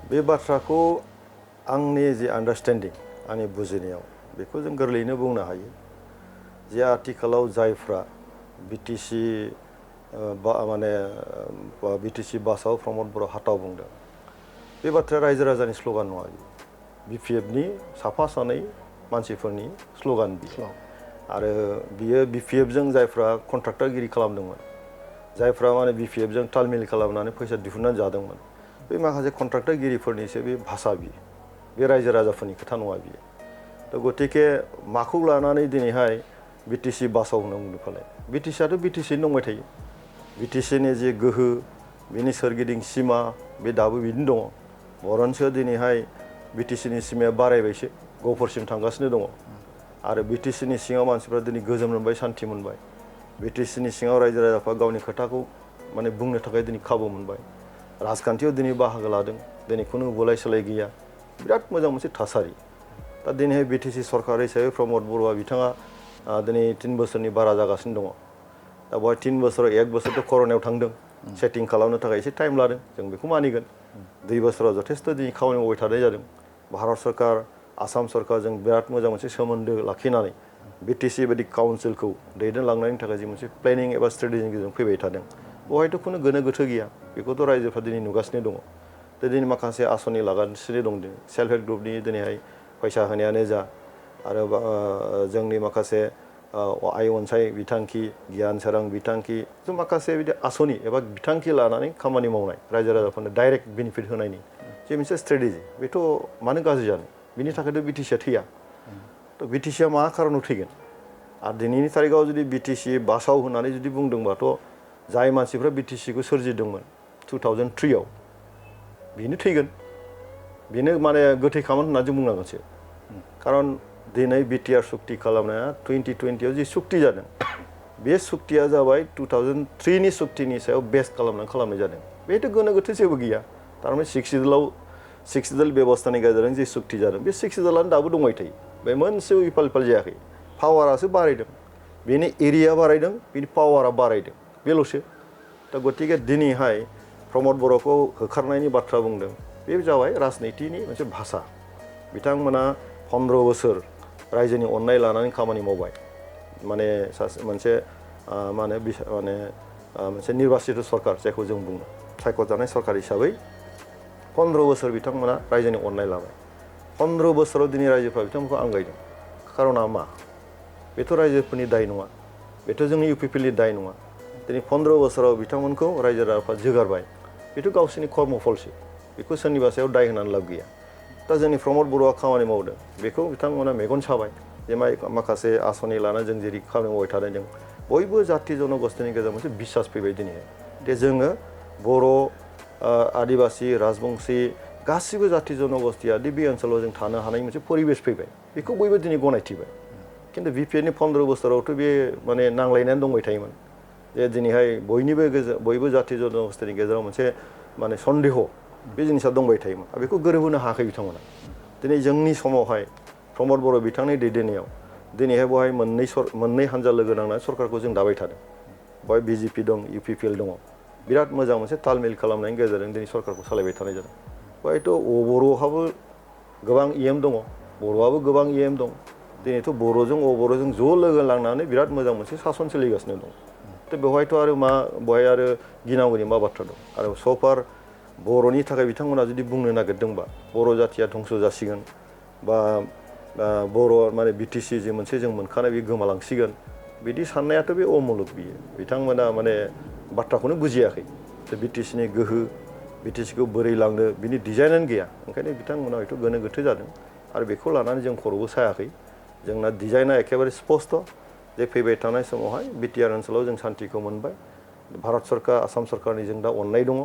बे बाथ्राखौ आंनि जि आन्डारस्टेन्डिं आंनि बुजिनायाव बेखौ जों गोरलैयैनो बुंनो हायो जे आथिखालाव जायफ्रा बिटिसि माने बिटिसि बासाव प्रमद बर' हाथाव बुंदों बे बाथ्राया रायजो राजानि स्ल'गान नङा बिपिएफनि साफा सानै मानसिफोरनि स्ल'गान बियो आरो बियो बिपिएफजों जायफ्रा कन्ट्राक्टरगिरि खालामदोंमोन जायफ्रा माने बिपिएफजों तालमिल खालामनानै फैसा दिहुननानै जादोंमोन बे माखासे कन्ट्राक्टरगिरिफोरनिसो बे भाषा बियो बे रायजो राजाफोरनि खोथा नङा बियो थ' गतिके माखौ लानानै दिनैहाय बिटिसि बासाव होनना बुंदों फालाय बिटिसिआथ' बिटिसिनो दंबाय थायो बिटिसिनि जे गोहो बिनि सोरगिदिं सिमा बे दाबो बिदिनो दङ बरन्सो दिनैहाय बिटिसिनि सिमाया बारायबायसो गहपुरसिम थांगासिनो दङ आरो बिटिसिनि सिङाव मानसिफ्रा दिनै गोजोन मोनबाय सान्थि मोनबाय बिटिसिनि सिङाव रायजो राजाफ्रा गावनि खोथाखौ माने बुंनो थाखाय दिनै खाबु मोनबाय राजखान्थियाव दिनै बाहागो लादों दिनै खुनु बुलाय सोलाय गैया बिराद मोजां मोनसे थासारि दा दिनैहाय बिटिसि सरकार हिसाबै प्रमद बर'आ बिथाङा दिनै 3 बोसोरनि बारा जागासिनो दङ दा बेवहाय 3 बोसोराव 1 बोसोरथ' कर'नायाव थांदों सेटिं खालामनो थाखाय एसे टाइम लादों जों बेखौ मानिगोन 2 बोसोराव जथेस्थ' दिनै खामानि मावबाय थानाय जादों भारत सरकार आसाम सरकारजों बिराद मोजां मोनसे सोमोन्दो लाखिनानै बिटिसि बायदि काउन्सिलखौ दैदेनलांनायनि थाखाय जि मोनसे प्लेनिं एबा स्ट्रेटेजिनि गेजेरजों फैबाय थादों बेवहायथ' खुनु गोनो गोथो गैया बेखौथ' रायजोफ्रा दिनै नुगासिनो दङ दिनै माखासे आसनि लागासिनो दं सेल्फ हेल्प ग्रुपनि दिनैहाय फैसा होनायानो जा आरो जोंनि माखासे आइ अनसाय बिथांखि गियान सोरां बिथांखि जों माखासे बिदि आसनि एबा बिथांखि लानानै खामानि मावनाय रायजो राजाफोरनो डाइरेक्ट बेनिफिट होनायनि जे मोनसे स्ट्रेटेजि बेथ' मानो गाज्रि जानो बिनि थाखायथ' बिटिसिआ थैया थ' बिटिसिआ मा खारनाव थैगोन आरो दिनैनि थारिखआव जुदि बिटिसि बासाव होननानै जुदि बुंदोंबाथ' जाय मानसिफ्रा बिटिसिखौ सोरजिदोंमोन 2003आव बेनो थैगोन बेनो माने गोथै खामोन होनना जों बुंनांगोनसो खारन दिनै बिटिआर सुक्ति खालामनाया 2020आव जि सुक्ति जादों बे सुक्तिया जाबाय 2003नि सुक्तिनि सायाव बेस खालामनानै खालामनाय जादों बेथ' गोनो गोथो जेबो गैया थारमाने 6 दल बेबस्थानि गेजेरजों जि सुक्ति जादों बे 6 दलानो दाबो दंबाय थायो बे मोनसेबो इफाल इफाल जायाखै पावारासो बारायदों बेनि एरिया बारायदों बेनि पावारा बारायदों बेल'सो दा गतिके दिनैहाय प्रमद बर'खौ होखारनायनि बाथ्रा बुंदों बे जाबाय राजनितिनि मोनसे भाषा बिथांमोना 15 बोसोर रायजोनि अननाय लानानै खामानि मावबाय माने मोनसे मोनसे निर्बासित सरकार जायखौ जों बुङो सायख'जानाय सरकार हिसाबै 15 बोसोर बिथांमोना रायजोनि अननाय लाबाय 15 बोसोराव दिनै रायजोफ्रा बिथांमोनखौ आंगायदों खारना मा बेथ' रायजोफोरनि दाय नङा बेथ' जोंनि इउपिपिएलनि दाय नङा दिनै 15 बोसोराव बिथांमोनखौ रायजो राजाफ्रा जोगारबाय बेथ' गावसोरनि कर्मफलसो बेखौ सोरनिबा सायाव दाय होनानै लाब गैया दा जोंनि प्रमद बर'आ खामानि मावदों बेखौ बिथांमोना मेगन साबाय जे माखासे आसनि लानानै जों जेरै खामानि मावबाय थादों जों बयबो जाथि जनगोष्ठीनि गेजेराव मोनसे बिसास फैबाय दिनै दे जोङो बर' आदिबासि राजबंसि गासिबो जाथि जनगोष्ठीया बे ओनसोलाव जों थानो हानाय मोनसे परिबेस फैबाय बेखौ बयबो दिनै गनायथिबाय खिन्थु बिपिएफनि 15 बोसोरावथ' बे माने नांलायनानै दंबाय थायोमोन जे दिनैहाय बयबो जाथि जनगोष्ठीनि गेजेराव मोनसे माने सन्देह बे जिनिसा दंबाय थायोमोन आरो बेखौ गोरोबहोनो हायाखै बिथांमोना दिनै जोंनि समावहाय प्रमद बर' बिथांनि दैदेननायाव दिनैहाय बेवहाय मोननै हानजा लोगो नांनानै सरकारखौ जों दाबाय थादों बेवहाय बिजेपि दं इउपिपिएल दङ बिराद मोजां मोनसे तालमेल खालामनायनि गेजेरजों दिनै सरकारखौ सालायबाय थानाय जादों बेवहायथ' बर'हाबो गोबां इएम दङ बर'आबो गोबां इएम दं दिनैथ' बर'जों अबर'जों ज' लोगो लांनानै बिराद मोजां मोनसे सासन सोलिगासिनो दं थ' बेवहायथ' आरो बेवहाय आरो गिनांगौनि मा बाथ्रा दं आरो सफार बर'नि थाखाय बिथांमोना जुदि बुंनो नागिरदोंबा बर' जाथिया धंस जासिगोन बा बर' माने बिटिसि जे मोनसे जों मोनखानाय बे गोमालांसिगोन बिदि साननायाथ' बे अमुलुग बियो बिथांमोना माने बाथ्राखौनो बुजियाखै बिटिसिनि गोहो बिटिसिखौ बोरै लांनो बिनि डिजाइनानो गैया ओंखायनो बिथांमोना हयथ' गोनो गोथो जादों आरो बेखौ लानानै जों खर'बो सायाखै जोंना डिजाइना एखेबारे स्पस्ट जे फैबाय थानाय समावहाय बिटिआर ओनसोलाव जों सान्थिखौ मोनबाय भारत सरकार आसाम सरकारनि जों दा अननाय दङ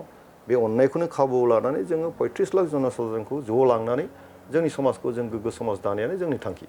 बे अननायखौनो खाबु लानानै जोङो 35 लाख जनसाधारणखौ ज' लांनानै जोंनि समाजखौ जों गोग्गो समाज दानायानो जोंनि थांखि